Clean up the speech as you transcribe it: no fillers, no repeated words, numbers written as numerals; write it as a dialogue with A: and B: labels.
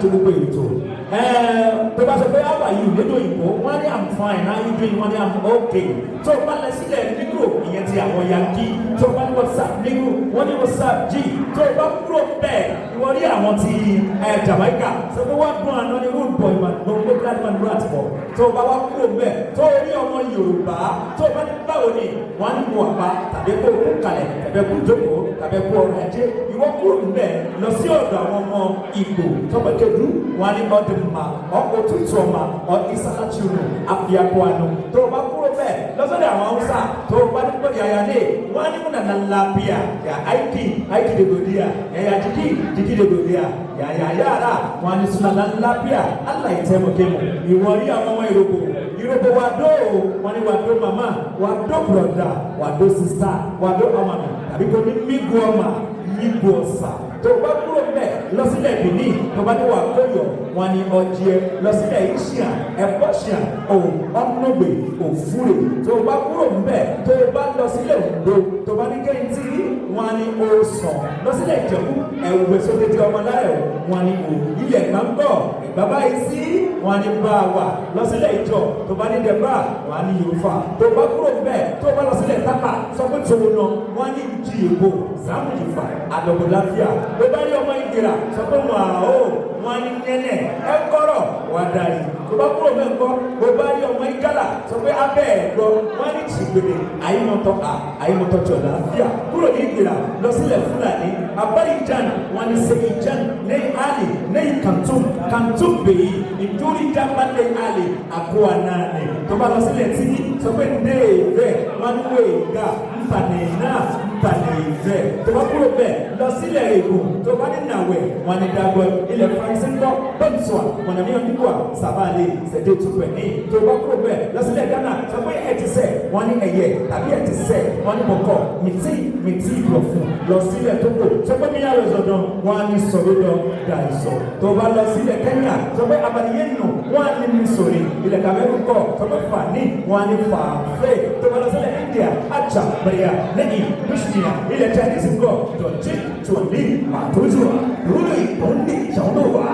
A: ṣe gbogbo ètò. Tó bá sọ pé "How are you?" lédè òyìnbó, wọ́n ní "I'm fine." "How you doing?" Wọ́n ní "I'm okay." Tó bá lọ sílẹ̀ Negro, ìyẹn ti àwọn Yankee, tó bá ní "What's up, Negro?" wọ́n ní "What's up, G?" Tó bá kúrò bẹ́ẹ̀, ìwọ rí àwọn ti Jamaica, sọ pé wọ́n dún àná ní rude boy man, gbogbo glad man rat bọ̀. Tó bá wá kúrò bẹ́ẹ̀, tó rí ọmọ Yorùbá, tó bá ní báwo ni, wọ́n á ní mú àpá tàbí kó kú kalẹ̀ tàbí kú jókòó tàbí kú ọrọ̀ ajé. Ìwọ kúrò bẹ́ẹ̀ lọ sí ọ̀dọ̀ àwọn ọmọ Ìgbò, tọ́pẹ́ kedu, wọ́n á ní ọdún ma òtútù ọmọ ọ ìsàlàchìrù àfíàkọ́ànù. Tó bá kúrò bẹ́ẹ̀ lọ́sọ̀dọ̀ àwọn Haúsá, tó bá ní pẹ̀lú yàyà ní, wọ́n á ní muna nan lafiya, ya aiki, aiki da godiya, yaya jiki, jiki da godiya, yaya yara, wọ́n á ní suna nan lafiya, Allah ya taimake mu. Ìwọ rí àwọn ọmọ Ìròbò, Ìròbò wàdó, wọ́n ní wàdó mama, wàdó brother, wàdó sister, wàdó ọmọ mi, tàbí kò ní mígu ọmọ mígu ọ̀sà. Tó bá kúrò mbẹ lọ sílẹ̀ Benin, tó bá ní wà kóyọ̀, wọn ní ọjẹ́. Lọ sílẹ̀ Ìṣíà, ẹ̀fọ́ṣíà ò ọ̀nùgbè òfúrè. Tó bá kúrò mbẹ, tó bá lọ sílẹ̀ Oǹdó, tó bá ní kẹ́hìntì, wọn ní òsàn. Lọ sílẹ̀ Ìjẹ̀bú, ẹ̀wẹ̀ sódèdè ọmọ láyọ̀, wọn ní ò ilẹ̀ gbàngbọ̀ ẹ̀gbá báyìí sí, wọn ní bá a wà. Lọ sílẹ̀ Ìjọ, tó bá ní dẹ̀bà, wọn ní Yorùbá. Tó bá kúrò mbẹ, tó bá lọ sílẹ̀ Tápà, sọ pé tòun náà, wọn ní jí èbó sàmùjìfà àdọ̀gbọ̀láfíà. Tó bá rí ọmọ Ìgbéra, sọ pé wọn àó, wọn ní nyẹnẹ ẹ kọrọ wà dàrí. Tó bá kúrò mẹ́ ńkọ́, tó bá rí ọmọ Ìgálà, sọ pé abẹ́ ẹ̀ gbọ́, wọn ní tìgbèrè àyímọ̀tọ́ à àyímọ̀tọ́ jọ̀ láfíà. Kúrò ní Ìgbéra lọ sílẹ̀ Fúlàní, Abáyíjan, wọn ní sèyíjan ní Ali ní Kàntún Kàntún bèyí ìdúrí jábá ní Ali àkúwà náà ní. Tó bá lọ sílẹ̀ tí, sọ pé ndéèvẹ́, wọn ní wéègà npanìnà npanìvẹ́. Tó bá kúrò bẹ́ẹ̀ lọ sílẹ̀ Ègùn, tó bá ní nàwẹ̀, wọn ní dàgbọ́. Ilẹ̀ Faransé ńkọ́? Bonsoir mon ami, on dit quoi? Ça va aller, c'est deux tout ní. Tó bá kúrò bẹ́ẹ̀ lọ sílẹ̀ Ghana, sọ pé ẹ ti sẹ́, wọn ní ẹ̀yẹ tàbí ẹ ti sẹ́, wọn ní bọ̀kọ̀ mìtí mìtí ìbọ̀fún. Lọ sílẹ̀ Tógò, sọ pé míyàwó ìzọdọ̀, wọn ní sọ̀rọ̀dọ̀ dàìsọ̀. Tó bá lọ sílẹ̀ Kenya, sọ pé abaliyé nù, wọn ní misori. Ilẹ̀ Cameroon kọ́? Sọ pé fani, wọn ní fàáfẹ́. Tó bá lọ sílẹ̀ India, acha bẹ̀rẹ̀ lẹ́yìn bísímìà. Ilẹ̀ Chinese kọ́? Dọ̀tí tòní màtójú lórí ìtọ́ni ìṣàwọ́dọ̀ wá.